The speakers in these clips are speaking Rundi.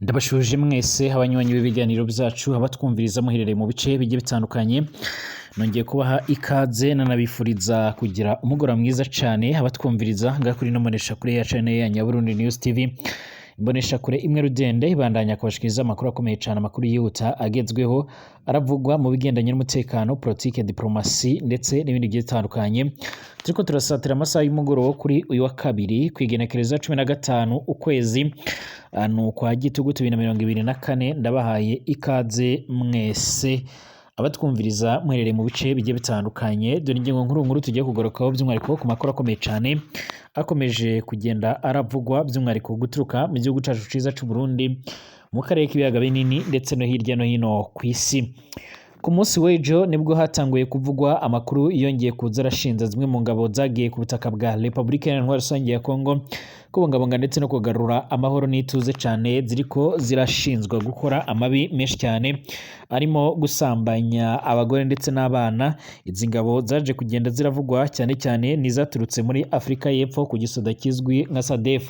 Ndabashuje mwese abanywanyi b'ibiganiro byacu, abatwumviriza muherereye mu bice bigiye bitandukanye. Nongeye kubaha ikaze, nanabifuriza kugira umugoroba mwiza cyane. Abatwumviriza ngaha kuri ino mboneshakure ya channel ya Nyaburundi News TV, imboneshakure imwe rudende ibandanya kubashikiriza amakuru akomeye cyane, amakuru yihuta agezweho aravugwa mu bigendanye n'umutekano, politike, diplomasi ndetse n'ibindi bigiye bitandukanye. Turiko turasatira amasaha y'umugoroba kuri uyu wa kabiri, kwigenekereza 15 ukwezi ni ukwa gitugutu 2024. Ndabahaye ikaze mwese abatwumviriza muherereye mu bice bigiye bitandukanye. Dore ingingo nkuru nkuru tugiye kugarukaho, by'umwihariko ku makuru akomeye cyane akomeje kugenda aravugwa, by'umwihariko guturuka mu gihugu cyacu ciza c'u Burundi, mu karere k'ibiyaga binini ndetse no hirya no hino ku isi. Ku munsi w'ejo nibwo hatanguye kuvugwa amakuru yongeye kuza arashinza zimwe mu ngabo zagiye ku butaka bwa Repubulika Iharanira Rusange ya Kongo kubungabunga ndetse no kugarura amahoro n'ituze cyane, ziriko zirashinzwa gukora amabi menshi cyane arimo gusambanya abagore ndetse n'abana. Izi ngabo zaje kugenda ziravugwa cyane cyane n'izaturutse muri Afurika y'Epfo ku gisoda kizwi nka SADF.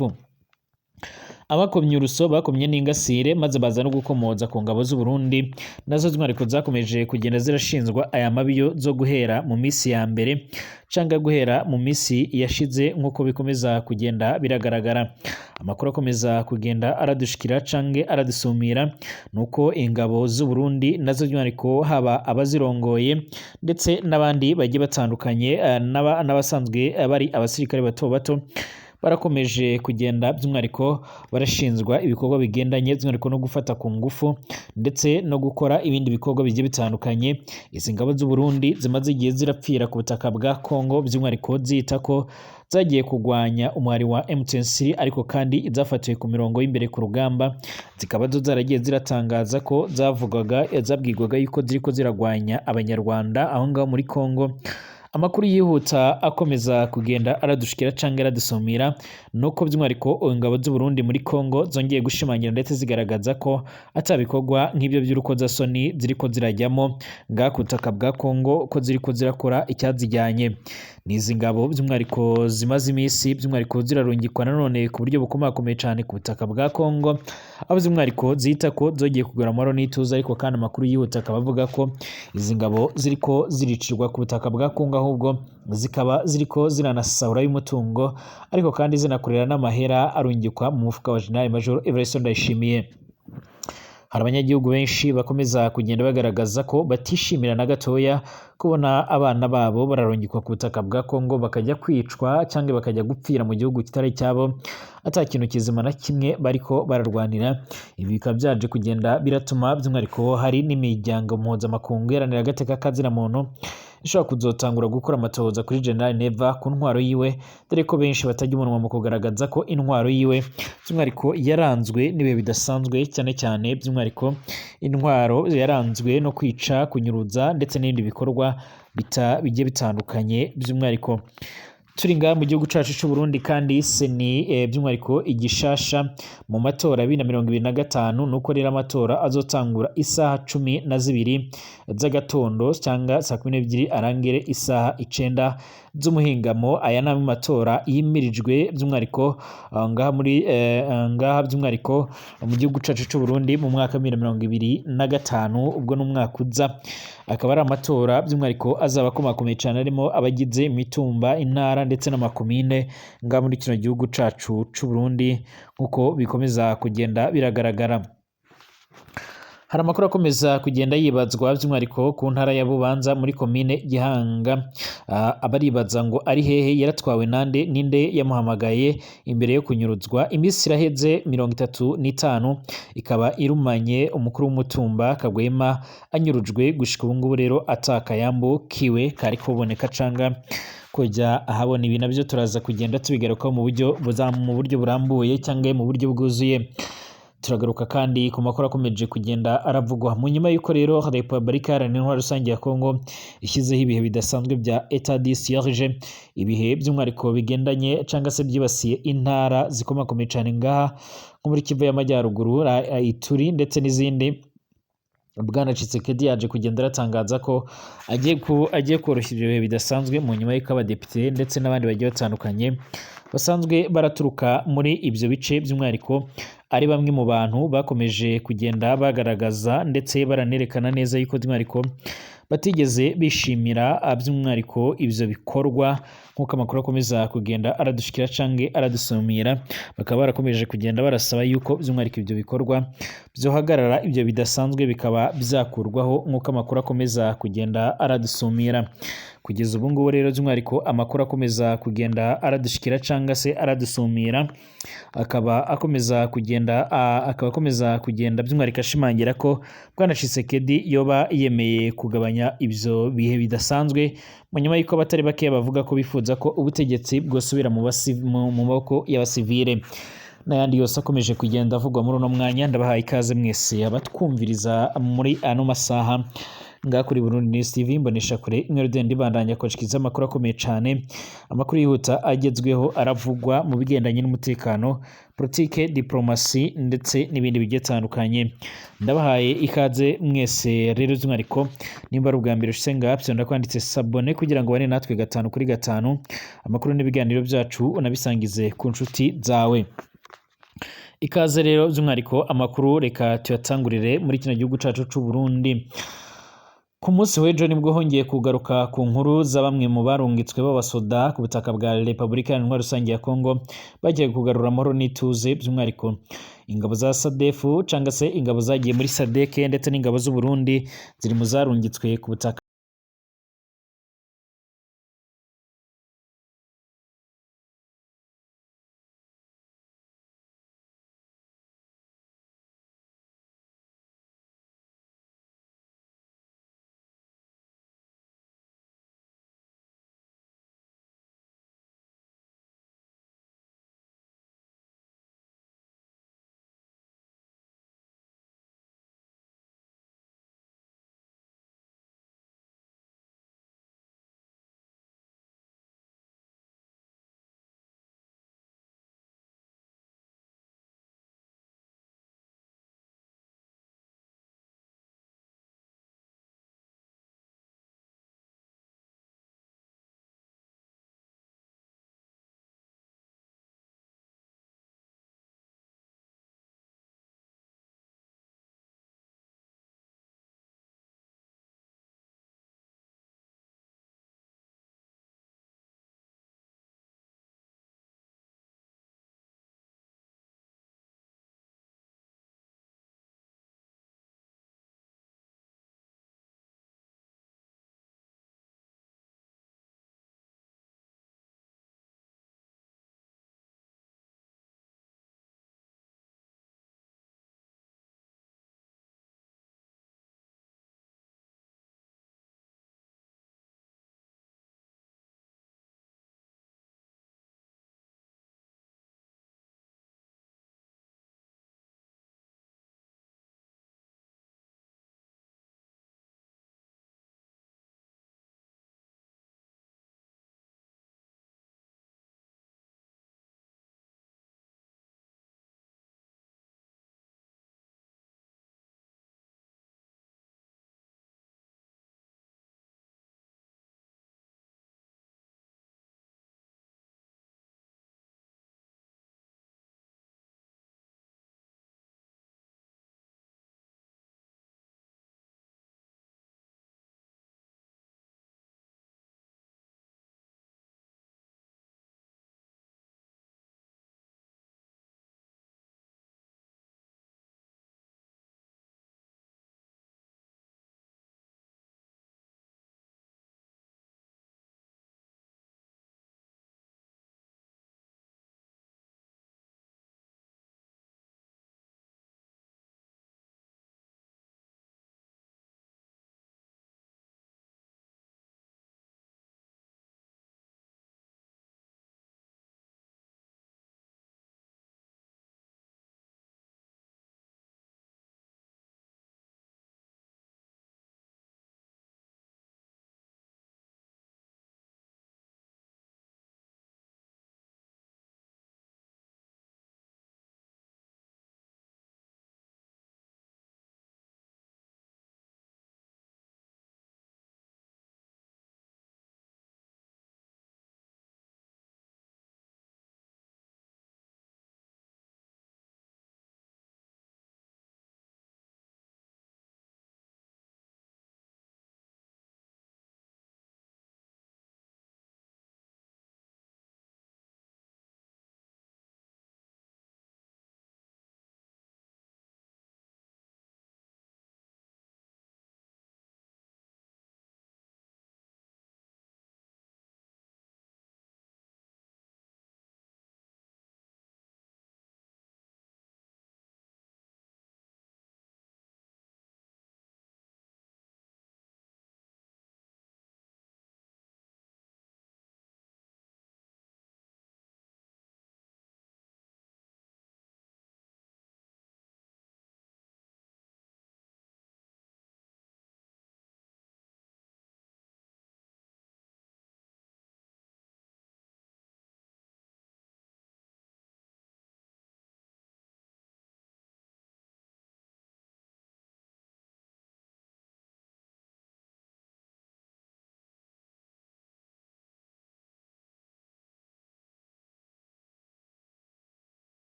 Abakomye uruso bakomye n'ingasire, maze baza no gukomoza ku ngabo z'u Burundi, nazo by'umwihariko zakomeje kugenda zirashinzwa aya mabi yo zo guhera mu minsi ya mbere canga guhera mu minsi yashize. Nk'uko bikomeza kugenda biragaragara, amakuru akomeza kugenda aradushikira cange aradusumira nuko ingabo z'u Burundi nazo by'umwihariko, haba abazirongoye ndetse n'abandi bagiye batandukanye, n'abasanzwe bari abasirikare bato bato, barakomeje kugenda by'umwihariko barashinzwa ibikorwa bigendanye by'umwihariko no gufata ku ngufu ndetse no gukora ibindi bikorwa bigiye bitandukanye. Izi ngabo z'u Burundi zimaze igihe zirapfira ku butaka bwa Kongo, by'umwihariko zita ko zagiye kugwanya umuhari wa M23, ariko kandi zafatiwe ku mirongo y'imbere ku rugamba, zikaba zo zaragiye ziratangaza ko zavugaga, zabwirwaga yuko ziriko ziragwanya Abanyarwanda aho ngaho muri Kongo. Amakuru yihuta akomeza kugenda aradushikira canke aradusumira nuko by'umwihariko ingabo z'u Burundi muri Kongo zongeye gushimangira ndetse zigaragaza ko atabikorwa nk'ibyo by'urukozasoni ziriko zirajyamo ngaha ku butaka bwa Kongo, ko ziriko zirakora icyazijyanye. N'izi ngabo by'umwihariko zimaze iminsi by'umwihariko zirarungikwa nanone ku buryo bukomakomeye cyane ku butaka bwa Kongo, aho by'umwihariko zita ko zongeye kugura amahoro n'ituze, ariko kandi amakuru yihuta akaba avuga ko izi ngabo ziriko ziricirwa ku butaka bwa Kongo, ahubwo zikaba ziriko ziranasahura y'umutungo, ariko kandi zinakorera n'amahera arungikwa mu mufuka wa General Major Evariste Ndayishimiye. Hari abanyagihugu benshi bakomeza kugenda bagaragaza ko batishimira na gatoya kubona abana babo bararungikwa ku butaka bwa Kongo bakajya kwicwa cyangwa bakajya gupfira mu gihugu kitari cyabo, ata kintu kizima na kimwe bariko bararwanira. Ibi bikaba byaje kugenda biratuma by'umwihariko hari n'imiryango mpuzamakungu iharanira agateka kazina muntu ishobora kuzotangura gukora amatohoza kuri General Neva ku ntwaro yiwe, dore ko benshi batajya umunwa mu kugaragaza ko intwaro yiwe by'umwihariko yaranzwe n'ibihe bidasanzwe, cyane cyane by'umwihariko intwaro yaranzwe no kwica, kunyuruza ndetse n'ibindi bikorwa bigiye bitandukanye. By'umwihariko turi ngaha mu gihugu cacu c'u Burundi, kandi CENI by'umwihariko igishasha mu matora 2025 nuko rero amatora azotangura isaha 12 z'agatondo cyangwa saa 12, arangire isaha 9 z'umuhingamo. Aya ni amwe mu matora yimirijwe by'umwihariko ngaha muri ngaha by'umwihariko mu gihugu cacu c'u Burundi mu mwaka wa 2025, ubwo n'umwaka uza. Akaba ari amatora by'umwihariko azaba akomakomeye cyane, arimo abagize imitumba, intara ndetse n'amakomine ngaha muri kino gihugu cacu c'u Burundi. Nk'uko bikomeza kugenda biragaragara, hari amakuru akomeza kugenda yibazwa by'umwihariko ku ntara ya Bubanza muri komine Gihanga. Abaribaza ngo ari hehe, yaratwawe nande, ninde yamuhamagaye imbere yo kunyuruzwa? Iminsi iraheze 35 ikaba irumanye umukuru w'umutumba Kagwema anyurujwe. Gushika ubu ngubu rero atakayambu kiwe kari kuboneka canga kujya ahabona. Ibi nabyo turaza kugenda tubigarukaho mu buryo burambuye cyangwa mu buryo bwuzuye. Turagaruka kandi ku makuru akomeje kugenda aravugwa mu nyuma y'uko rero Repubulika Iharanira Intwaro Rusange ya Kongo ishyizeho ibihe bidasanzwe bya état de siège, ibihe by'umwihariko bigendanye cyangwa se byibasiye intara zikomakomeye cyane ngaha nko muri Kivu y'Amajyaruguru, Ituri ndetse n'izindi. Bwana Tshisekedi yaje kugenda aratangaza ko agiye koroshya ibyo bihe bidasanzwe, mu nyuma y'uko abadepite ndetse n'abandi bagiye batandukanye basanzwe baraturuka muri ibyo bice, by'umwihariko ari bamwe mu bantu bakomeje kugenda bagaragaza ndetse baranerekana neza yuko by'umwihariko batigeze bishimira by'umwihariko ivyo bikorwa, nk'uko amakuru akomeza kugenda aradushikira canke aradusumira. Bakaba barakomeje kugenda barasaba yuko by'umwihariko ivyo bikorwa byohagarara, ibyo bidasanzwe bikaba byakurwaho, nk'uko amakuru akomeza kugenda aradusumira. Kugeza ubu ngubu rero, by'umwihariko amakuru akomeza kugenda aradushikira cyangwa se aradusumira akaba akomeza kugenda by'umwihariko ashimangira ko Bwana Tshisekedi yoba yemeye kugabanya ibyo bihe bidasanzwe, mu nyuma y'uko abatari bake bavuga ko bifuza ko ubutegetsi bwosubira mu maboko y'abasivile. N'ayandi yose akomeje kugenda avugwa muri uno mwanya, ndabahaye ikaze mwese abatwumviriza muri ano masaha ngaha kuri Burundi News TV, mbonesha kure imwe rudende ibandanya kubashikiriza amakuru akomeye cyane, amakuru yihuta agezweho aravugwa mu bigendanye n'umutekano, politike, diplomasi ndetse n'ibindi bigiye bitandukanye. Ndabahaye ikaze mwese rero by'umwihariko, nimba ari ubwa mbere ushitse ngaha, fyonda kwanditse s'abonner kugira ngo bane natwe gatanu kuri gatanu, amakuru n'ibiganiro byacu unabisangize ku nshuti zawe. Ikaze rero by'umwihariko, amakuru reka tuyatangurire muri kino gihugu cacu c'u Burundi. Ku munsi w'ejo nibwo hongeye kugaruka ku nkuru za bamwe mu barungitswe b'abasoda ku butaka bwa Repubulika Iharanira Rusange ya Kongo bagiye kugarura amahoro n'ituze, by'umwihariko ingabo za SADF cyangwa se ingabo zagiye muri SADC ndetse n'ingabo z'u Burundi ziri mu zarungitswe ku butaka.